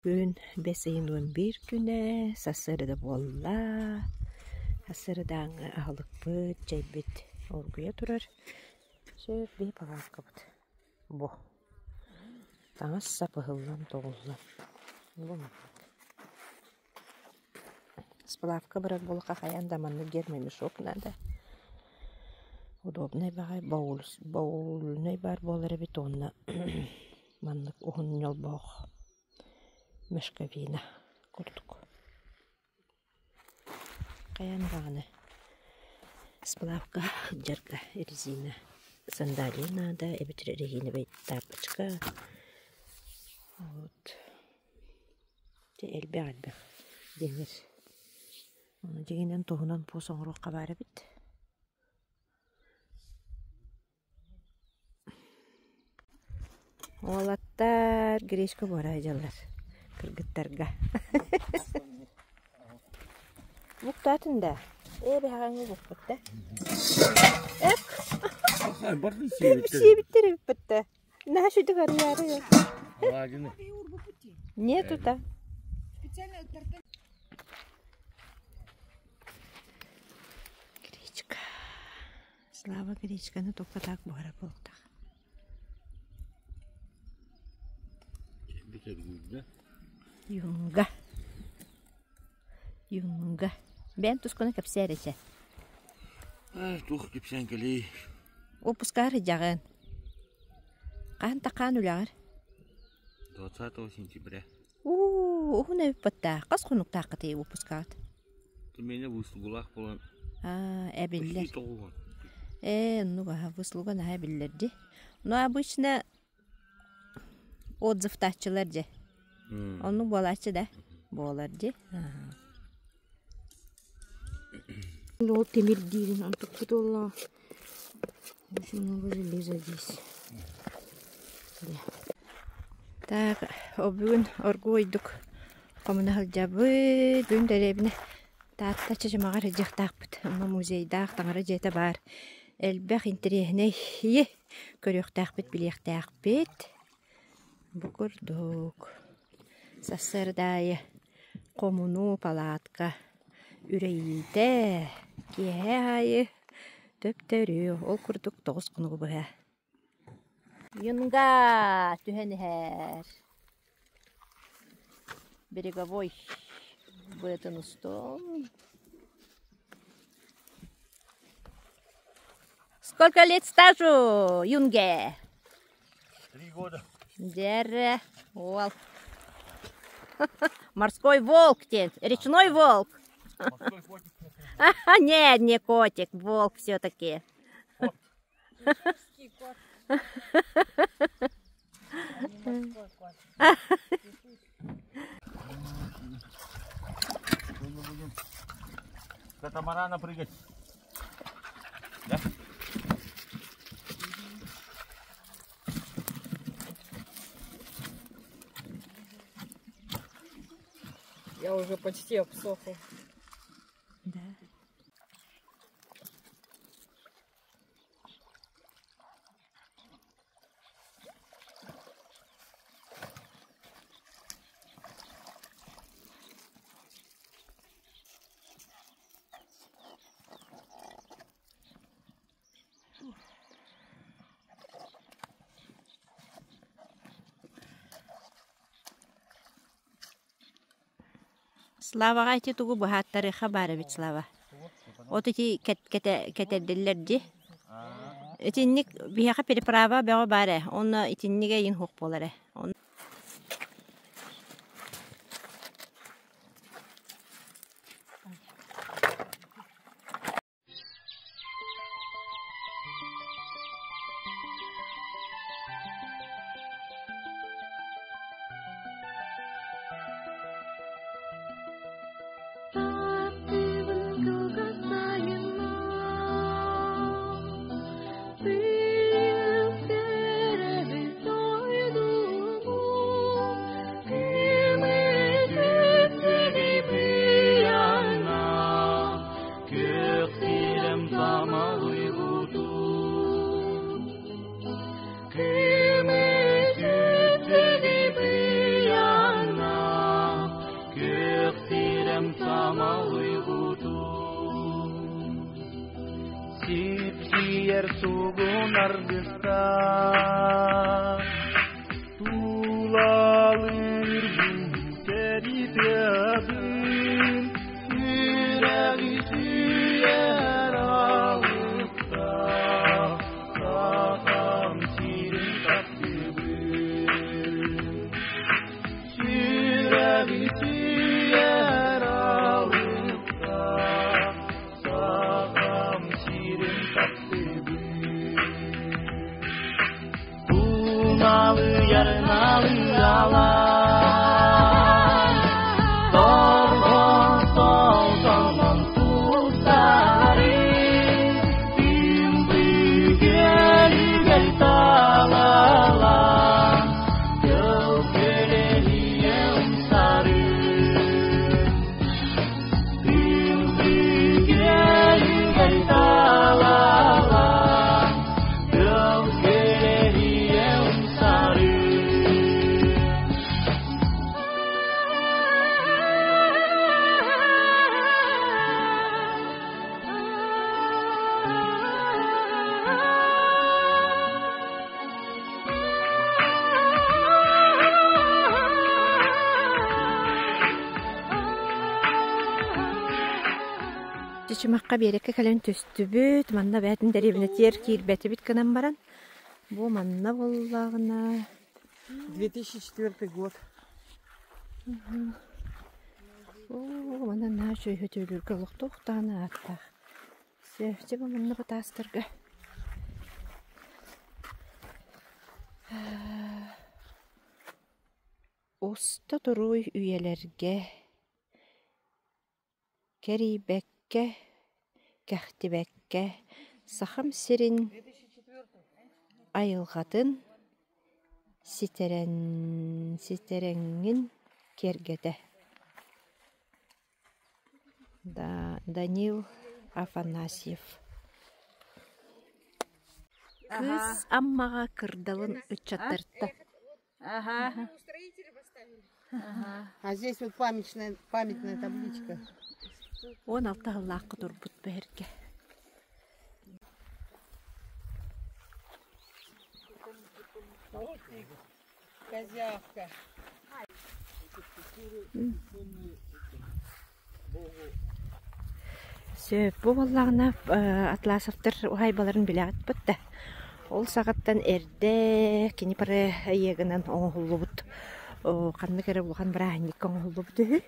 Күн бэс ыйын 11 күнэ, сарсыарда буолла. Сарсыардааҥҥы аһылыкпыт, чэйбит оргуйа турар. Сөп биһи палааккабыт бу. Таҥас-сап ыһыллан тоҕуллан. Бу маннык. Сплавка барар буоллахха хайаан да маннык гермомешок наада. Удобнай баҕайы баульнай баар буолар эбит уонна маннык уһун ньолбоох мешковина курдук. Хайаан даҕаны сплавка сылдьарга резина сандалия наада эбэтэр резиновай тапочка вот Дьэ элбэх-элбэх дьиҥэр. Ону дьиҥинэн туһунан пуос оҥоруохха баар эбит. Уолаттар гречка буора сылдьаллар кыргыттарга. Буктаатын да? Ээ бэһэҕэҥҥэ букпут да. Эк! Сиэбиттэр эбиппит да. Наһаа сүдүк арыйаары. Алаадьыны. Нету та. Гречка. Слава гречканы только так буһара буолуохтаах. Юнга. Юнга. Бэйэм тускуна кэпсээр этэ. Туох кэпсээн кэлий? Уоппускаҕар сылдьаҕын. Хаһан тахаан үлэҕэр? 20 сентября. Уу, уһун эбит баттаа. Хас хонуктааххытый уоппускаҕыт? Миэнэ выслугалаах буолан. Аа, эбиллэр. Ээ, оннук аһа, выслуга наһаа эбиллэр дии. Но обычно отзывтааччылар дьэ. Оннук буолааччы да? Буолар дии. Ол тимир диирин онтукпут уоллаҕа очень много железа здесь. Так, бүгүн оргууйдук хомуна сылдьабыт. Бүгүн дэриэбинэ Таатта Чычымаҕар сылдьыахтаахпыт. Онно музейдаах таҥара дьиэтэ баар. Элбэх интэриэһинэй көрүөхтээхпит, билиэхтээхпит. Бу курдук сарсыарда аайы хомунуу, палатка үрэйиитэ, киэһэ аайы төптөрү, ол курдук 9 хонугу быһа. Юнга түһэн иһэр. Береговой быатын устун. Сколько лет стажу, Юнге? 3 года. Дьэ, уол. Морской волк диэн, речной волк. Морской котик. Нет, не котик, волк все-таки. Чешский кот. А не морской кот. Сегодня будем с катамарана прыгать. Да? Я уже почти обсохла. Да. Славаҕа ити тугу быһааттарыахха баар эбит Слава. От ити кэтэрдиллэр дии. Итинник биһиэхэ переправа бөҕө баар ээ. Онно итиннигэ эйин суох буолар ээ. Таптыыбын кылгас сайыннар, Тыас төрөөбүт дойдубун. сугун аргыстаах Тулалыыр сэрии тыатын сүрэҕи сүүйэр алыптаах Сахам сирин таптыыбын Сүрэҕи сүүйэр алыптаах Сахам сирин таптыыбын Туналыйар налыалар Торҕон солтонон тустары Түмбүгүөлүгэр талалан Тыл көлөһүйэ умсары Түмбүгүөлүгэр талалан Тыл көлөһүйэ умсары Чычымахха биэрэккэ кэлэн түстүбүт, манна бээтин дэриэбинэтигэр киирбэтибит гынан баран, бу манна буоллаҕына 2004 год. Оо, манна наһаа үчүгэй хөтөлүүргэ олохтоох даҕаны ааттаах. Чэ, бу манна бытаастарга Уста туруй үйэлэргэ кэрийбэккэ, кэхтибэккэ Сахам сирин айылҕатын ситэрэн ситэрэҥҥин киэргэтэ Данил Афанасьев Кыыс Аммаҕа кырдалын ыччаттарта Ага. А здесь вот памятная, памятная табличка. 16 сыллаахха турбут бэһиргэ. Вот ты, козявка. Сөп бу буоллаҕына Атласовтар уһаайбаларын билэҕит да. Ол саҕаттан эрдэ кини проегынан оҥоһуллубут ханнык эрэ улахан бырааһынньыкка оҥоһуллубут үһү.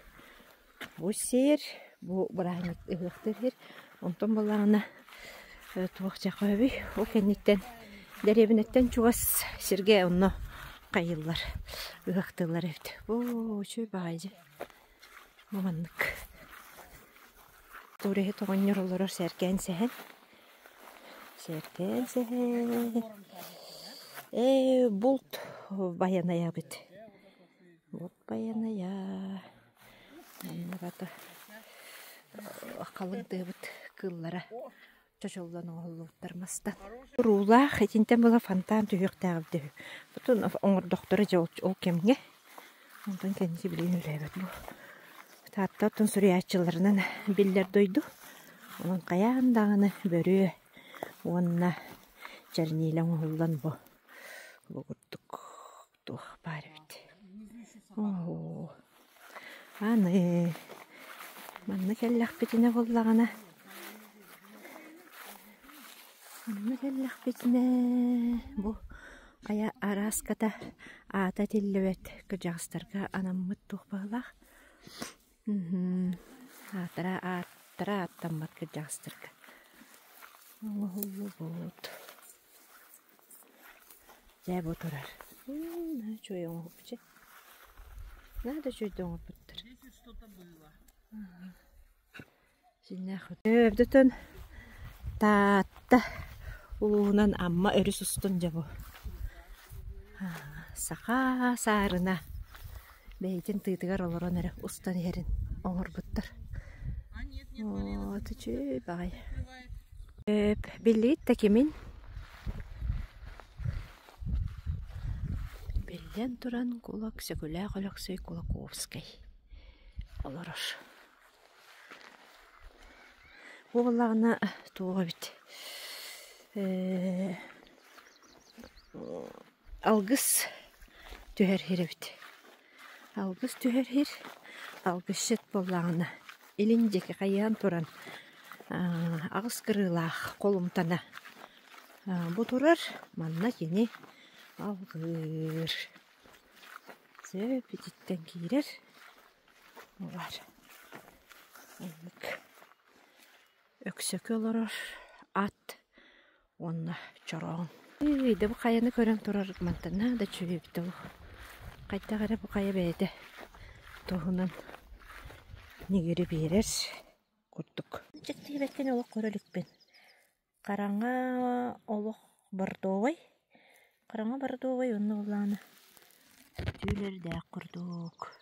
Бу сир, бу бырааһынньык ыһыахтыыр сир. Онтон буоллаҕына туох дьахаһыбый ол кэнниттэн дэриэбинэттэн чугас сиргэ онно хайыыллар, ыһыахтыыллар эбит. Оо, үчүгэй баҕайы дьэ. Бу маннык туриһы оҕонньор олорор сээркээн сэһэн сээркээн сэһэн ээ булт байанайабыт булт байанайа манна бата халыҥ тыабыт кыыллара чочуллан оҥоһуллубуттар мастан. Уруулаах итинтэн була фонтан түһүөхтээх эбитэ үһү. Потом оҥордохторо дьэ ол кэмҥэ. Онтон кэнники билигин үлэлээбэт бу. Таатта оттон суруйааччыларынан биллэр дойду. Онон хайаан даҕаны бөрүө уонна чернилэ оҥоһуллан бу бу курдук туох баар эбит. Оо аны манна кэллэхпитинэ буоллаҕына манна кэллэхпитинэ бу айа арааската аата этиллибэт кырдьаҕастарга анаммыт туох быһыылаах аатара ааттара ааттаммат кырдьаҕастарга оҥоһуллубут Дьэ бу турар. Наһаа үчүгэй оҥоһукчу. Наһаа да үчүгэйдик оҥорбуттар. Синнээх Өбдөтөн Таатта улууһунан Амма өрүс устун дьэ бу. Саха саарына бэйэтин тыытыгар олорон эрэ устан иһэрин оҥорбуттар. Оо, үчүгэй баҕайы. Биллигит да кимин? Биллэн туран Кулак Сөкүлээх Өлөксөй Кулаковскай олорор. Бу буоллаҕына туох эбит? Алгыс түһэр сир эбит. Алгыс түһэр сир, алгысчыт буоллаҕына илин диэки хайыһан туран аҕыс кырыылаах холумтана бу турар, манна кини алгыыр. Сөп ититтэн киирэр баар. Оннук Өксөкү олорор ат уонна чороон. Ый, да бу хайаны көрөн турар мантан да үчүгэй эбит олох. Хайдах эрэ бу хайа бэйэтэ туһунан ньигири биэрэр курдук. Дьиктибэккин олох көрө иликпин. Хараҥа олох бордовай. Хараҥа бордовай уонна буоллаҕына түүлэрдээх курдук.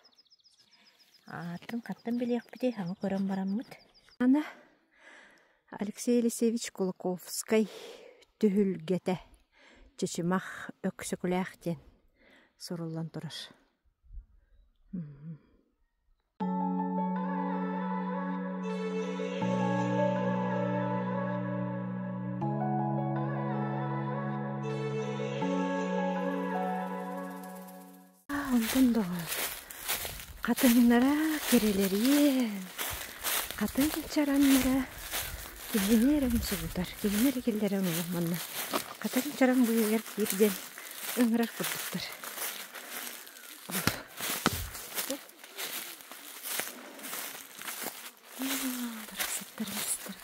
Аатын хантан билиэхпитий, хаҥа көрөн бараммыт. Аны Алексей Елисеевич Кулаковскай түһүлгэтэ Чычымах Өксөкүлээх диэн суруллан турар. Онтон доҕоор, хатыҥнара кэрэлэриэн, хатыҥ чараҥнара киһини эрэ умсугутар, киһини эрэ киллэрэн олох манна хатыҥ чараҥ быыһыгар киир диэн ыҥырар курдуктар. Барахсаттар мастар.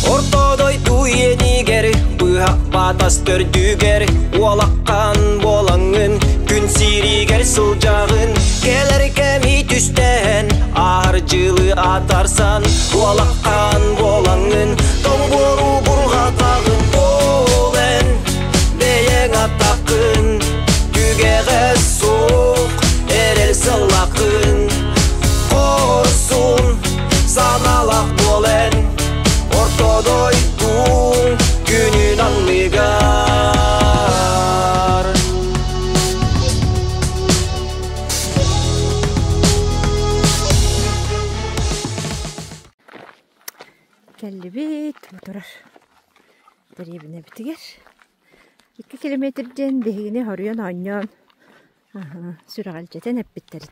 Орто дойду иэнигэр быһах батас төрдүгэр уолаккан буолаҥҥын күн сиригэр сылдьаҕын кэлэр кэми түстээн аар дьылы атарсан уолаккан буолаҥҥын тоҥ буору бурҕатаҕын ол эн бэйэҥ атаххын түгэҕэ суох эрэл сыллаххын хорсун санаалаах буолан орто дойдуҥ күнүн анныгар. Кэллибит бу турар дэриэбинэбитигэр. 2 километр диэн биһигини хоруйан оонньоон сүрэҕэлдьэтэн эппиттэр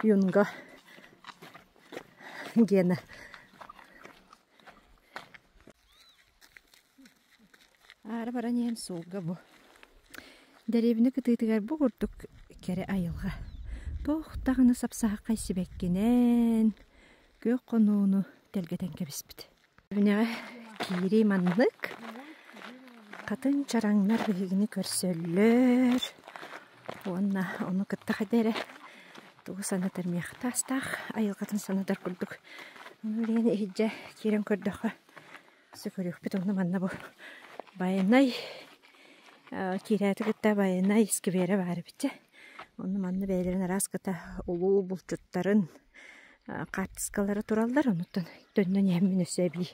Юнга Гена. Аара баран иһэн суолга бу дэриэбинэ кытыытыгар бу курдук кэрэ айылҕа. Туох даҕаны сапсаһаххай сибэккинэн күөх хонууну тэлгэтэн кэбиспит. Дэриэбинэҕэ киирии маннык. Хатыҥ чараҥнар биһигини көрсөллөр уонна ону кытта хайда эрэ тугу санатар миэхэ таастаах айылҕатын санатар курдук. Ону билигин иһирдьэ киирэн көрдөххө Өссө көрүөхпүт онно манна бу Байанай киирээти кытта Байанай скверэ баар эбит дьэ. Онно манна бэйэлэрин араас кыта улуу булчуттарын хаартыскалара тураллар. Онуттан төннөн иһэммин өссө эбии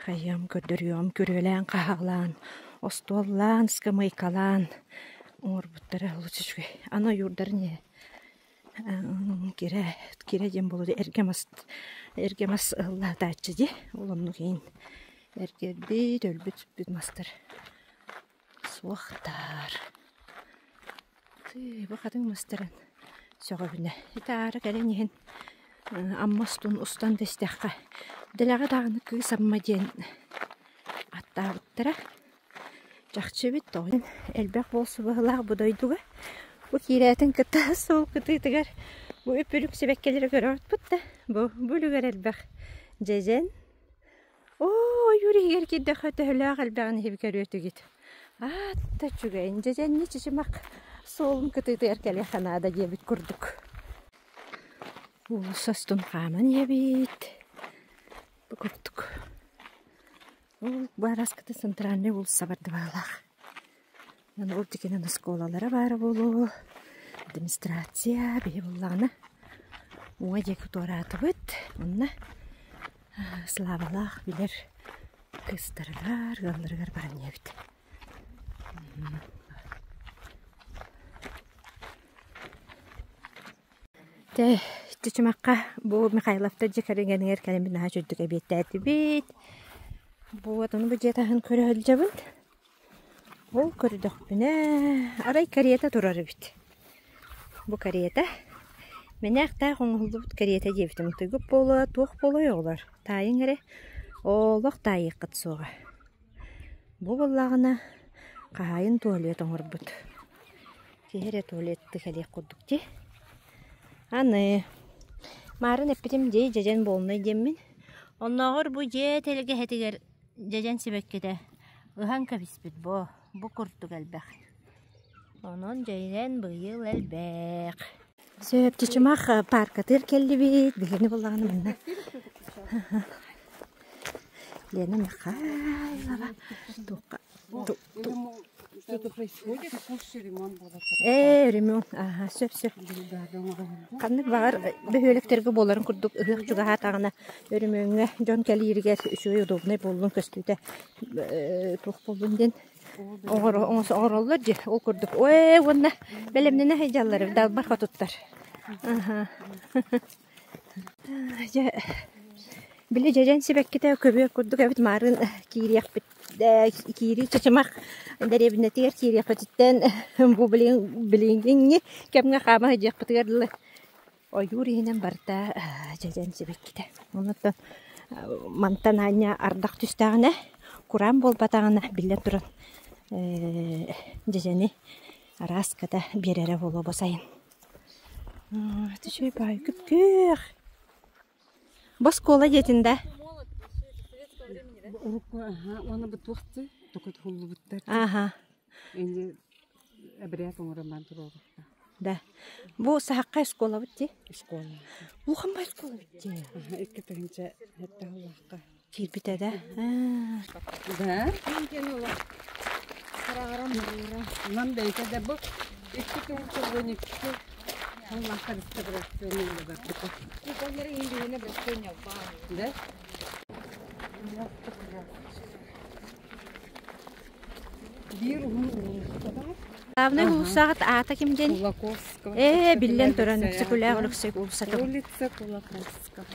хайыам көрдөрүөҕүм күрүөлээн хаһаалаан остуоллаан ыскамыайкалаан оҥорбуттара олус үчүгэй. Аны ойуурдарын иһэ Кирэ, кирэ диэн буолуо эргэ мас эргэ мас ыһыллаатааччы дии. Ол оннук иһин эргэрбит, өлбүт-сүппүт мастар суохтар. Тыы, бу хатыҥ мастарын сөҕөбүнэ. Ити аара кэлэн иһэн Амма устун устан да истэххэ, дэлэҕэ даҕаны Кыыс Амма диэн аттаабыттара. Чахчы эбит тоҕо элбэх буолсу быһыылаах бу дойдуга. Бу киирээтин кытта суол кытыытыгар бу үп-үрүҥ сибэккилэри көрөөтпүт да, бу бу үлүгэр элбэх дьэдьэн. Оо, ойуур иһигэр киирдэххэ төһөлөөх элбэҕин иһиби көрүөтүгүт. Аата үчүгэйин дьэдьэнни чычымах суолун кытыытыгар кэлиэххэ наада диэбит курдук. Уулусса устун хааман иһэбит. Бу курдук. Ол баараската центральнай уулусса бардыбаалаах. Аны ол тикинэн оскуолалара баара буолуо, администрация биһи буллаҕына уҥа диэки туораатыбыт. Онно Славалаах билэр кыыстарыгар, ыалларыгар баран иһэбит. Тэ Чычымахха бу Михайловтар дьиэ кэргэнигэр кэлэммит наһаа үчүгдүк эбиэттээтибит. Бу отону бу дьиэ таһын көрө сылдьабын. Ол көрдөхпүнэ, арай карета турар эбит. Бу карета мэнээхтээх оҥоһуллубут карета диэбитим. Утуйгут буолуо, туох буолуой оҕолор? Таайыҥ эрэ, олох таайыаххыт суоҕа. Бу буоллаҕына хаһаайын туалет оҥорбут. Киһи эрэ туалетты кэлиэх курдук дии. Аны маарын эппитим дии дьэдьэн буолунай диэммин. Оннооҕор бу дьиэ тэлгэһэтигэр дьэдьэн сибэккитэ ыһан кэбиспит бо, бу курдук элбэх. Онон дьэдьэн быйыл элбэх. Сөп, Чычымах пааркатыгар кэллибит. Биһигини буллаҕына манна Лена Михайлова туохха Что-то происходит? Ремонт Ээ, ремонт, аха, сөп сөп. Ханнык баҕар бөһүөлэктэргэ буоларын курдук ыһыах чугаһаатаҕына өрөмүөҥҥэ дьон кэлииригэр үчүгэй удобнай буоллун көстүүтэ туох буоллун диэн оҥороллор дии ол курдук ой уонна бэлэмнэнэ сылдьаллар далбар хотуттар аха дьэ били дьэдьэн сибэккитэ көбүөр курдук эбит маарыын киириэхпит киирии чычымах дэриэбинэтигэр киириэхпититтэн бу билигин билиҥҥи кэмҥэ хаама сылдьыахпытыгар дылы ойуур иһинэн барыта дьэдьэн сибэккитэ. Онуттан мантан аанньа ардах түстэҕинэ, кураан буолбатаҕына, биллэн туран, дьэдьэни арааската биэрэрэ буолуо бу сайын. Үчүгэй баҕайы күп-күөх. Бу оскуола дьиэтин да? Урукку уонна бу туохтуй токутуллубуттар. Аха. Или эбрят оҥороман туруорукта. Да. Бу сахакка оскуолабыт дии. Оскуола. Улахан оскуола дии. Икки тыһыынча сэттэ сыллаахха. Киирбитэ да. Да. Нам бэйэтэ да бу 2 12 сыллаахха реставрацияны барбыта. Да? Биир уһун уулусса баар. Главный уулуссаҕыт аата ким диэн? Кулаковского. Ээ, биллэн туран, Өксөкүлээх Өлөксөй уулуссата. Улица Кулаковского.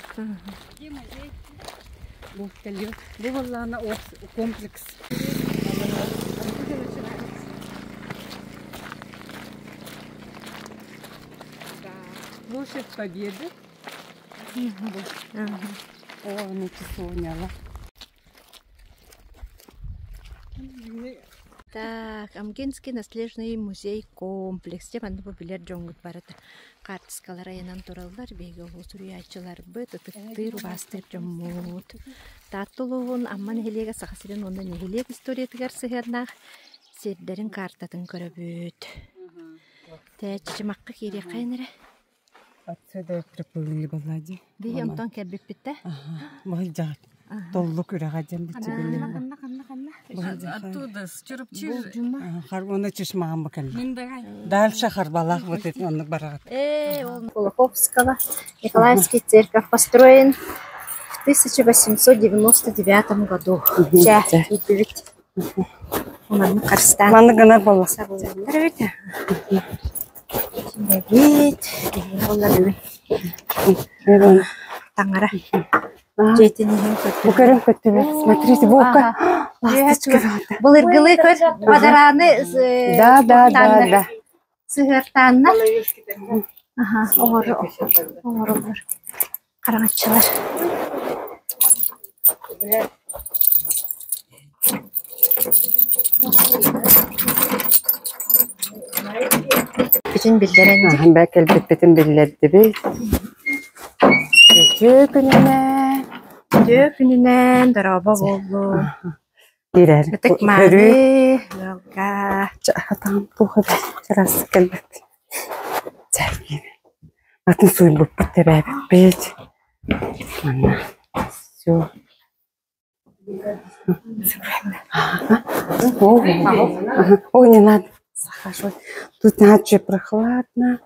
Бу кэлио. Бу буоллаҕына комплекс. Площадь Победы. О, ну часовняла. Так, Амгинский наследный музей комплекс. Дьэ, манна бу билэр дьоҥҥут барыта хаартыскалар айанан тураллар. Биһиги улуу суруйааччыларбыт, ытыктыыр, убаастыыр дьоммут. Таатта улууһун Амма нэһилиэгэ Саха сирин уонна нэһилиэк историятыгар сыһыаннаах сирдэрин картатын көрөбүт. Тэ Чычымахха киириэххэйин эрэ. Отсюда приплыли была дии. Биһи онтон кэлбиппит да? Быһылдьаҕыт. Толлук үрэҕэ диэн бичигиннэ. Ханна, ханна, ханна? Оттуда, с Чурапчи. Харбона чишмаҕан бу кэллэ. Дальше Харбалаах вот эти оннук бараҕыт. Э, ол Кулаковского. Николаевский церковь построен в 1899 году. Чэ, киирдибит. Маннык харыстаан. Маннык гынар буолла. Сабыллар эбит. Киирэбит. Буолла бүгүн. Таҥара. Дьиэтин иһин Бу көрөн көттүбүт. Смотрите, бука. Ласточка. Былыргылыы көр бадарааны Да, да, да, да. Сыһыартааннар аха оҥороллор хараҥаччылар. Бүтүн биллэрэн Аһан бээ кэлбиппитин биллэрдибит. Үтүө күнүнэн. Үтүө күнүнэн дорообо буоллун. Киирэр. Ытык мааны ыалга. Чаатаан туох эбит чараас кэлбэт. Чэ, атын суйбуппут тэбээбиппит. Манна все. О, не надо. Захожу. Тут наче прохладно.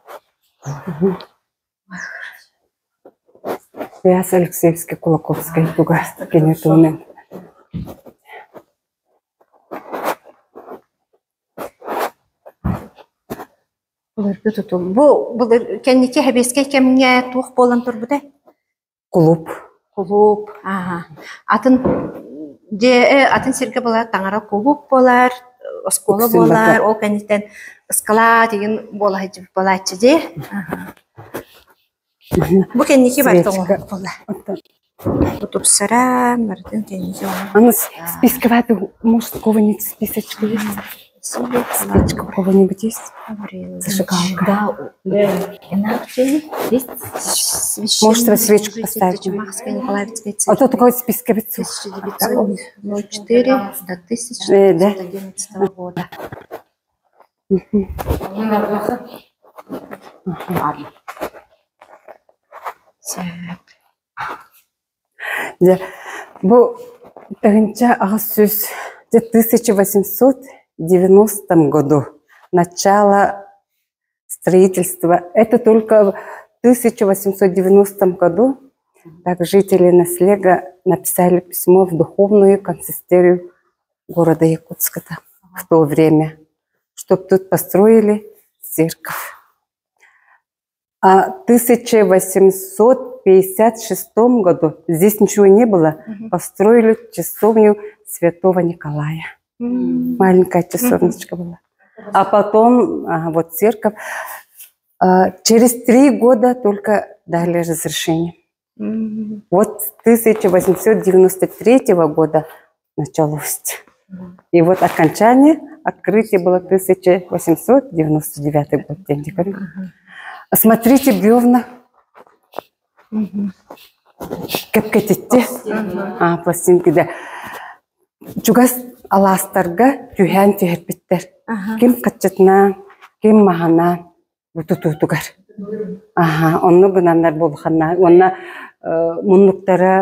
Яс Алексеевский Кулаковскай туга кини туһунан Былыргы тутул. Бу былыр кэнники сэбиэскэй кэмҥэ туох буолан турбутай? Кулууп. Кулууп. Ааһа. Атын дьиэ атын сиргэ буолар таҥара кулууп буолар, оскуола Үксүн буолар, барыта ол кэнниттэн ыскалаат игин буола сылдьыбыт буолааччы дии. Бу кэнники барыта Свечка. оҥоһук буолла. Оттон Бу тупсаран барытын кэнники Аны оҥоһук. списка может, у кого-нибудь списочка есть? Спичка у кого-нибудь есть? Зажигалка. Да, иначе есть Может, свечку поставить? Чумахской Николаевской А то церкви. такой списка ведь 1904 до Э, да. 1911 года. Так. Дьэ, бу тыһыынча аҕыс сүүс дьэ 1890 году начало строительства. Это только в 1890 году так жители Наслега написали письмо в духовную консистерию города Якутска в то время, чтобы тут построили церковь. А в 1856 году здесь ничего не было, построили часовню Святого Николая. Маленькая часовничка была. А потом вот церковь. Через 3 года только дали разрешение. Вот с 1893 года началось. И вот окончание, открытие было 1899 год. День декабря. Смотрите, бревна. Кэпкэтитти. А, пластинки, да. Чугас алаастарга түһээн түһэрбиттэр. Ким хаччытынан, ким маһынан бу тутуутугар. Аха, онно гынаннар буолханна. Уонна муннуктара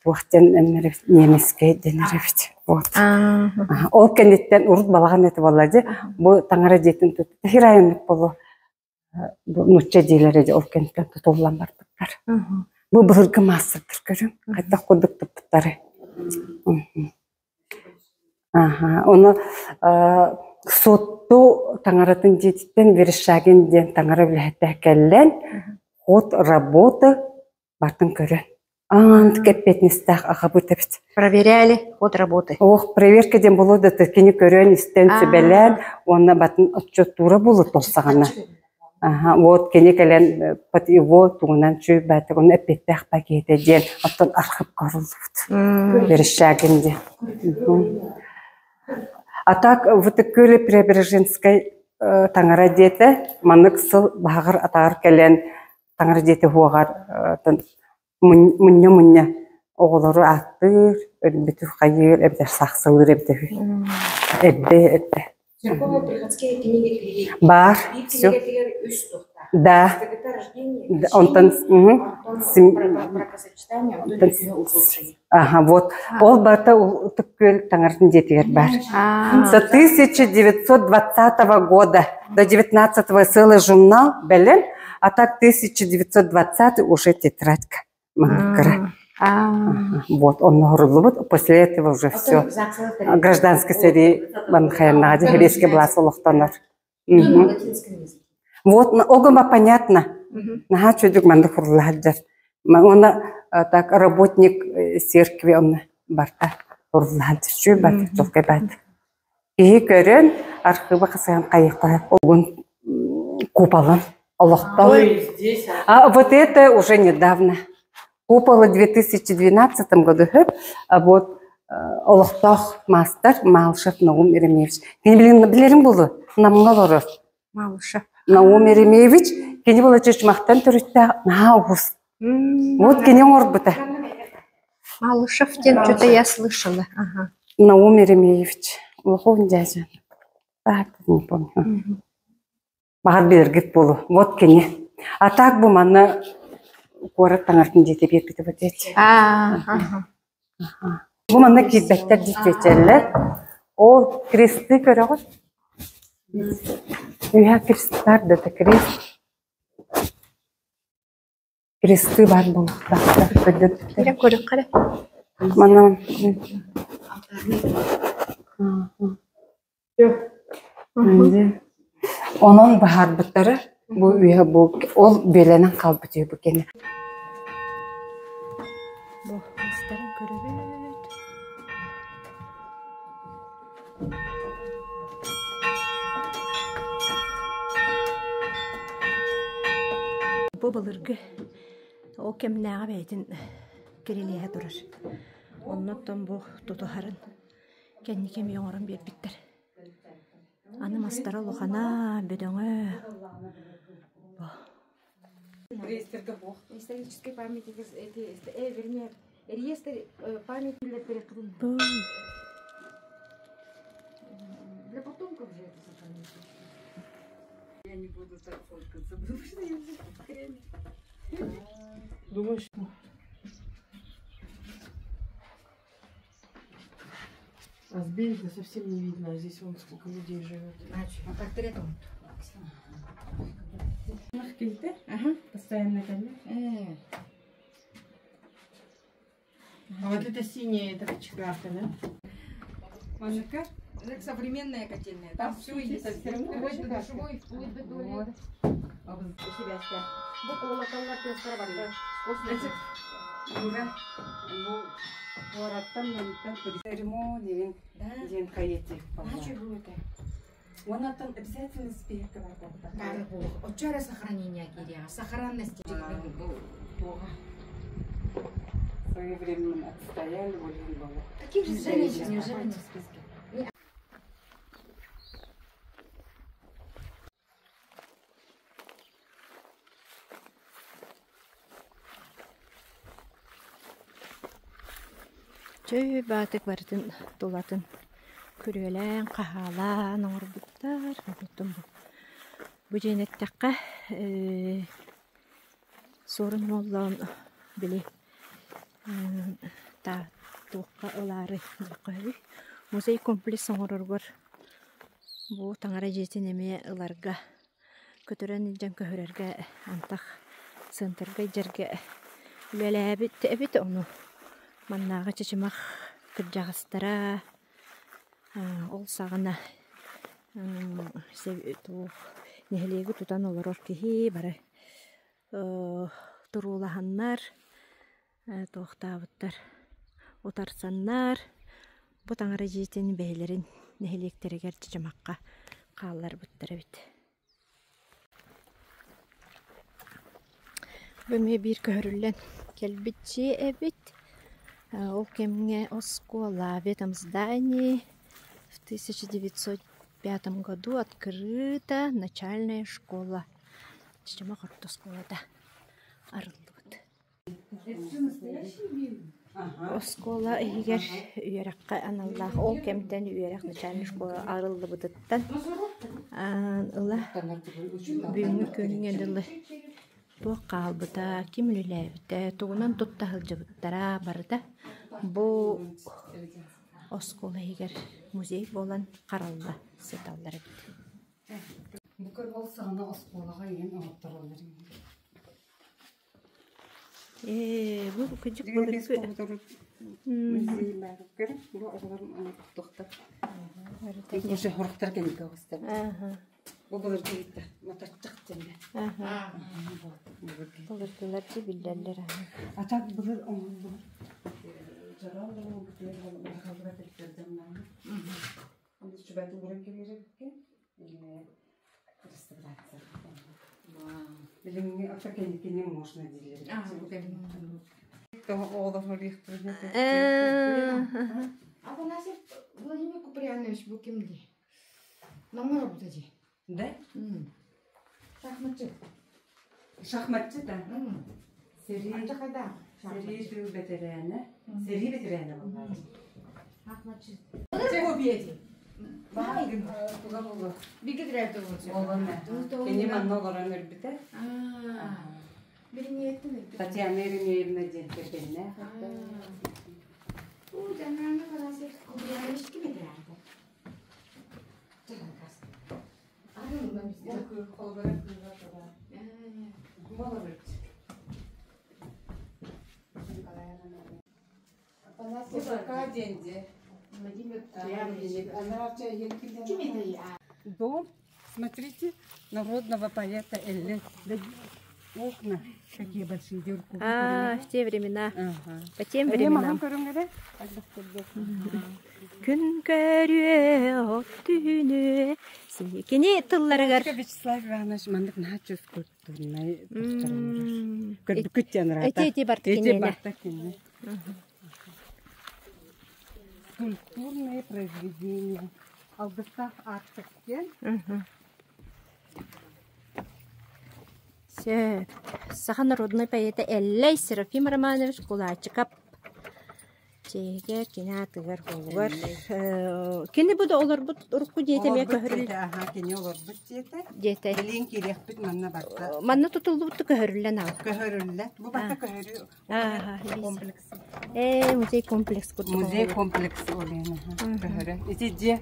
туох диэн эмнэр немецкэй дэнэр эбит. Вот. Аха, Ол кэнниттэн урут балаҕан этэ буолла дии. Бу таҥара дьиэтин тут хирайыннык болу бу нуучча дьиэлэрэ дьэ ол кэнниттэн тутуллан барбыттар. Бу былыргы маастардар көрүҥ, хайдах курдук туппуттары. Аха, ону Суотту таҥаратын дьиэтиттэн Верещагин диэн таҥара үлэһитэ кэллэн, ход работы бартын көрөн. Аан эппиэтинэстээх аҕабыт эбит. Проверяли ход работы. Ох, проверка диэн буолуо да кини көрөн, истэн, сүбэлээн уонна батын отчуоттуура буолуо туолсаҕына. Аха, вот кини кэлэн под его тугунан чуйбаатык, ону эппиэттээх пакетэ диэн оттон архыпка оруллубут. Верещагин диэн. А так в Ытык-Күөлү Преображенскай таҥара диэтэ, маннык сыл баһаҕар атаҕар кэлэн таҥара дьиэтэ уһуоҕар мунньа-мунньа оҕолору ааттыыр, өлбүтү хайыыр эбэтэр сахсылыыр эбитэ үһү. Эрдэ эрдэ. Баар, все. Да. Онтон Ага, вот. Ол барыта Ытык Күөл таҥаратын дьиэтигэр баар. С 1920 года до 19 целый журнал бэлэм, а так 1920 уже тетрадька маҥкыра. Вот, он оҥоһуллубут. После этого уже все. Гражданский сэрии Манхаяннаҕа Сэбиэскэй былаас олохтонор. Вот, огома понятно. Наһаа чудук маннык курулаһалдьар. Уонна так работник церкви онно барта курулаһалдьар. Чүй бат, чолкай бат. Киһи көрөн архыыба хасыһан хайыхха огун. Куполом олохтоох. А вот это уже недавно. Купола в 2012 году а вот олохтоох маастар Малышев Наум Еремеевич. Кини билин билерим булу. Намҥа олорор. Малышев. Наум Еремеевич кини була чычмахтан төрүттээх наһаа уус. Вот кини оҥорбута. Малышев диэн что-то я слышала. Ага. Наум Еремеевич. Улахан дядя. Так, не помню. Баҕар билэргит буолуо. Вот кини. А так бу манна куорат таҥартын диэти биэрбитэ бу диэти. Бу манна киирбэттэр диэчэллэр. Ол кресты көрөҕүт? Үһэ крестар да крест. Кресты баар буолуохтаахтар. Кэрэ көрүөххэ эрэ. Манна Онон баһаарбыттара бу үөһэ бу ол бүөлэнэн хаалбыт үһү бу кэнэ. Бу мастарын көрөбүт. Бу былыргы ол кэмнээҕи бэйэтин кирилиэһэ турар. Оннуттан бу тутуһарын кэнники эмиэ оҥорон биэрбиттэр. Аны мастара улахана, бөдөҥө. Исторический памятник, эти, вернее, реестр памятник Бу для потомков же это сохранить. Я не буду так фоткаться, потому что я все хрень. Думаешь? А с берега совсем не видно, а здесь вон сколько людей живет. А портрет он. Ага, постоянно кэллэ. А вот это синяя, это кочегарка, да? Манныка Это современная котельная. Там все есть. Вплоть до душевой, вплоть до туалета. Бу колоколлар тыастара барда. Юра, бу куораттан мантан церемония диэн хайыти Начал это. Онтон обязательно спиһэккэ бар буолбута. Бары буолуох. Оччо эрэ сохранение киириэҕэ. Сохранность. Своевременно отстояли, более было. Таких же женщин неужели не в списке? Чөй баатык барытын тулатын күрүөлээн, хаһаалаан оҥорбуттар. Онтон бу бу дьиэни эттэххэ э, Суорун Омоллоон били туохха ылаары диэххэ музей комплекс оҥороругар бу таҥара дьиэтин эмиэ ыларга көтүрэн илдьэн көһөрөргө антах центрга илдьэргэ үлэлээбит эбит ону маннааҕы чычымах кырдьаҕастара ол саҕана туох нэһилиэги тутан олорор киһи бары туруулаһаннар туохтаабыттар утарсаннар бу таҥара дьиэтин бэйэлэрин нэһилиэктэригэр Чычымахха хаалларбыттар эбит. Бу эмиэ биир көһөрүллэн кэлбит дьиэ эбит. Ол кэмҥэ оскуола в этом здании в 1905 году открыта начальная школа. Чычымах орто оскуолата арыллыбыт. Оскуола иһигэр үөрэххэ аналлаах ол кэмтэн үөрэх начальнай школа арыллыбытыттан ыла бүгүҥҥү күҥҥэ дылы туох хаалбыта, ким үлэлээбитэ, тугунан тутта сылдьыбыттара барыта бу оскуола иһигэр музей буолан харалла сыталлар эбит. Бу ол саҕана оскуолаҕа ийэм оҥоттороллор Ээ, бу кырдьык былыргы Уже хорохтор кэнники оҕустар. Бу былыргы иһиттэ. Матаччах диэннэ. Былыргылар дьэ биллэллэр аһы. А так былыр оҥоһуллубут. Реставрация. Билиҥҥи ото кэнникини можно дииллэр. Афанасьев Владимир Куприянович бу ким дии? Намҥа олорбута дии. Да? Шахматчы. Шахматчы да? Сэрии Ардьакайдаах. Сэрии тыыл бэтэрээнэ. Сэрии бэтэрээнэ буоллаҕа. Шахматчы. Копия дии. Туга буолуо? Бигэ төрөөбүт олорон. Кини манна олорон өлбүтэ. Билиниэттэн өлбүт. Татьяна Еремеевна диэн кэргэннээх. Уу, Жанна Афанасьев Куприянович ким этэ аата? Чаһаргас. Дом, смотрите, народного поэта Эллен. Окна какие большие дырку. А, в те времена. Ага. По тем временам. Күн көрүө, от түүнүө. Кини тылларыгар Вячеслав Иванович маннык наһаа скульптурнай Көрбүккүт диэн Эти эти барта Эти киниэнэ. барта киниэнэ. Скульптурные произведения. Алгыстаах аартык диэн. Сөп. Саха народнай поэта Эллэй Серафим Романович Кулачиков Чэйгэ кини аатыгар уолугар кини бу да олорбут урукку дьиэтэ эмиэ Олорбут көһөрүл дьиэтэ, аха, кини олорбут дьиэтэ. дьиэтэ Билин киириэхпит манна барта. Манна тутуллубут көһөрүллэн аал. Көһөрүллэ. Бу барта көһөрүү Ааха, комплекс. Ээ, музей комплекс курдук. Музей комплекс олен көһөрө. Ити дьиэ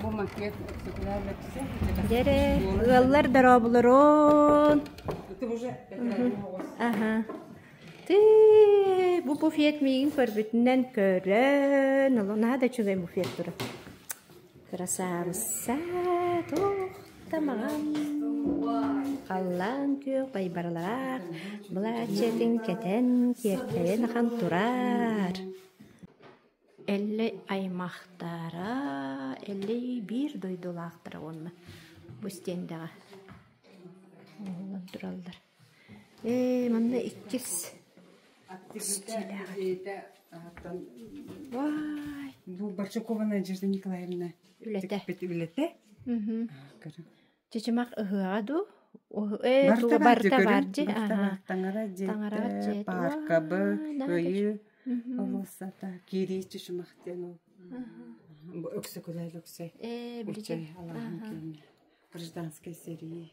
бу макет өксөкүлээх Дьэрэ, ыаллар дорооболорун. Это уже Аха. Тыы, бу буфет миигин көрбүтүнэн көрөн, олох наһаа да үчүгэй буфет турар. Красавица, туох да маҕан, халлаан күөх байбаралаах, былааччыйатын кэтэн, киэркэйэн ахан турар. Эллэй аймахтара, Эллэй биир дойдулаахтара уонна бу стендэҕэ оҥоһуллан тураллар. Ээ, манна иккис Вай! Бу Барчакова Надежда Николаевна Үлэтэ. үлэтэ. Чычымах ыһыаҕа дуу? Ээ, Барыта туга бар барыта дьэ, бар көрүҥ. дьи. Барыта Аха. бар. Таҥара Таҥара дьиэтэ, дьиэтэ. пааркабыт, Уай, наһаа Кыайыы Мгм. болуоссата, киирии Чычымах диэн ол. Бу Өксөкүлээл Өксөй. Ээ, Учай билигин. алааһын Аха. киинэ. Гражданскай сэрии.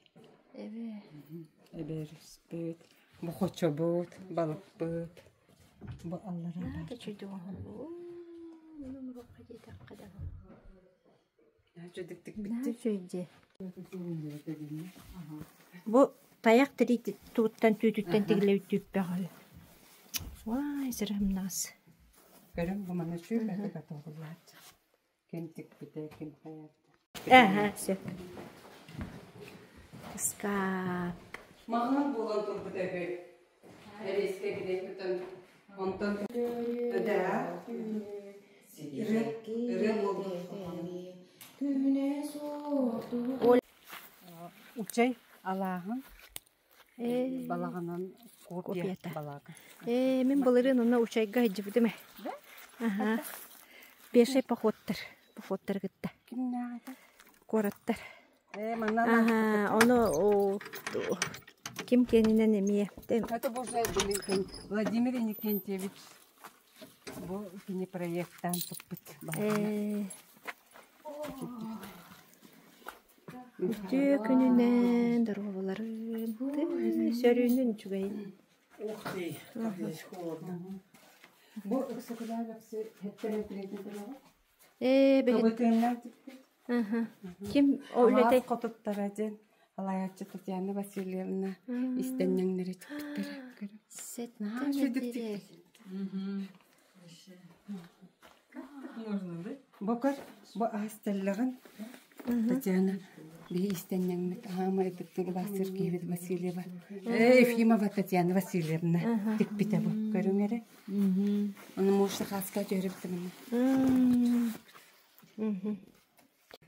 Эбээ. Эбэрспит, бу хочобут, балыкпыт. Бу аллара Наһаа бар. да үчүгэй оҥоһуллубут. Муруохха диэтэххэ да. Наһаа Наһаа үчүгэй дьиэ. Бу тайах тириити тууттан түүтүттэн тигилэбит түүппэх үһү. Уай, сырымнаас. Көрүҥ бу манна сүүрбэккэ катыллааччы. Ким тикпитэ, ким хайаабыта. Аха, сөп. Ыскаап. Маҕан буолан турбут үһү. Эриэскэ билэн онтон да ырыа ырыа буолбут. Учай алааһын балаҕанан копия Копията. балаҕан. Ээ, мин былырыын онно Учайга сылдьыбытым ээ. Аха. Пеший походтар. Походтар кытта. Кимнээх этэ? Куораттар. Ээ, манна Аха, ону ким киэнинэн эмиэ. Это бу уже Владимир Иннокентьевич бу кини проекттаан туппут балаҕана. Ээ. Үтүө күнүнэн доруобаларын, сөрүүнүн үчүгэйин. Ух ты, как здесь холодно. Бу Өксөкүлээх Өксө хэттэрэн тириэтин Ээ, бэһит. Кыбытыыннар тикпит. Аха. Ким о үлэтэй? Алаас хотуттара диэн алаяччы Татьяна Васильевна истэнньэҥнэри тикпиттэрэ. Көрүҥ. Сэттэ Наһаа үчүгэй мэтириэл. Как так можно, да? Бу көр, бу аас тэллэҕин Татьяна биһи истэнньэҥмит аһаама ытыктыыр убаастыыр киһибит Васильева Ефимова Татьяна Васильевна тикпитэ бу. Көрүҥ эрэ. Ону муж хааска түһэрибит маны.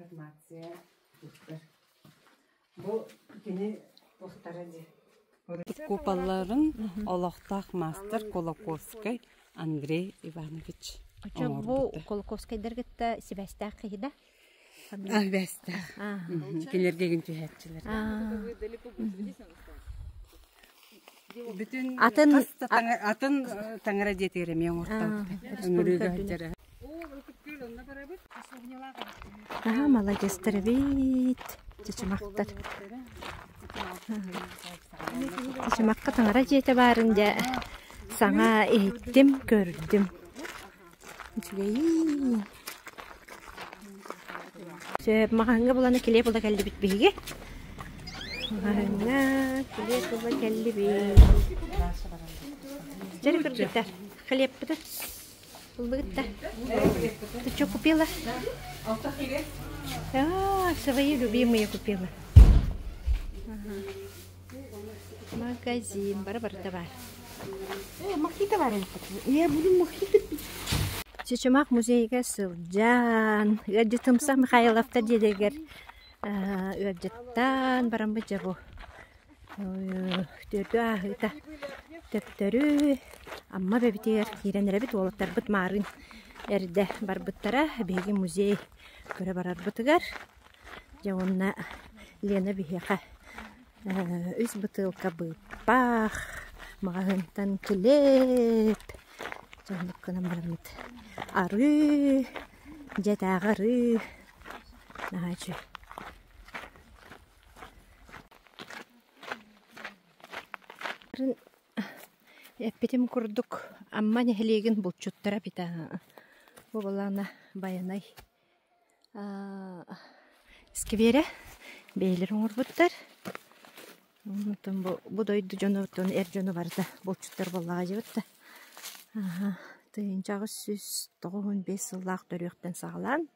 Информация туттар. Бу кини туохтара дии. Куполларын олохтоох маастар Кулаковскай Андрей Иванович Очо бу Кулаковскайдар кытта сибээстээх киһи да? Сибээстээх. Кинилэргэ гин түһээччилэр. Бүтүн Атын атын таҥара дьиэтигэр эмиэ оҥортообута. Ыҥырыыга сылдьара. Аха, маладьыастар эбит. Чычымахтар. Чычымахха таҥара дьиэтэ баарын дьэ саҥа иһиттим, көрдүм. Үчүгэйиин. Сөп, маҕаһыыҥҥа буланы килиэп ыла кэллибит биһиги. Маҕаһыыҥҥа килиэп ыла кэллибит. Дьэ, кыргыттар, хлебпытын ыллыгыт да? Ты что купила? А, свои любимые купила. Ага. Магазин, бары-барыта баар. Мохито бар Я буду мохито пить. Чычымах музейга сылдьан, ыалдьытымсах Михайловтар дьиэлэригэр ыалдьыттаан бараммыт дьэ бу төрдү ааһыыта төптөрү Амма эбэбитигэр киирэн эрэбит уолаттарбыт маарыын эрдэ барбыттара биһиги музей көрө барарбытыгар дьэ уонна Лена биһиэхэ Үс бытыылка быыппах, маҕаһыынтан килиэп, дьоннук гынан бараммыт арыы, дьиэтээҕи арыы наһаа үчүгэй. Эппитим курдук Амма нэһилиэгин булчуттара эбитэ бу былаана Байанай Скверэ бэйэлэрэ оҥорбуттар. Онтон бу бу дойду дьонуттан эр дьоно барыта булчуттар буоллаҕа дьиэбит да. Аһа 1895 сыллаах төрүөхтэн саҕалаан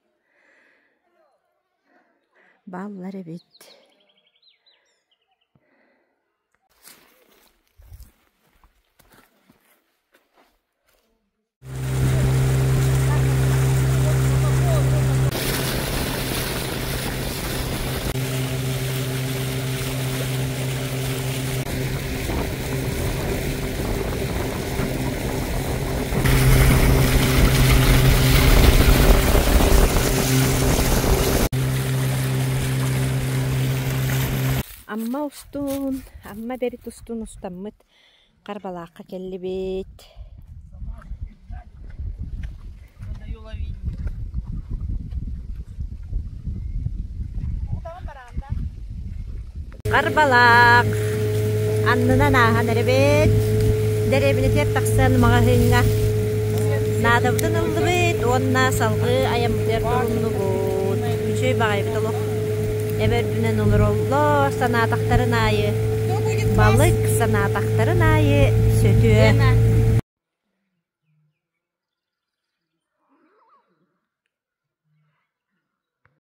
бааллар эбит. Амма устун, Амма бэрит устун устаммыт Харбалаахха кэллибит. Харбалаах аннынан ааһан эрэбит. Дэриэбинэтигэр тахсан маҕаһыыҥҥа наадабытын ыллыбыт уонна салгыы айаммытыгар туруннубут. Үчүгэй баҕайыбыт олох. Эбэ үрдүнэн олороллор, санаатахтарын аайы балык, санаатахтарын аайы сөтүө.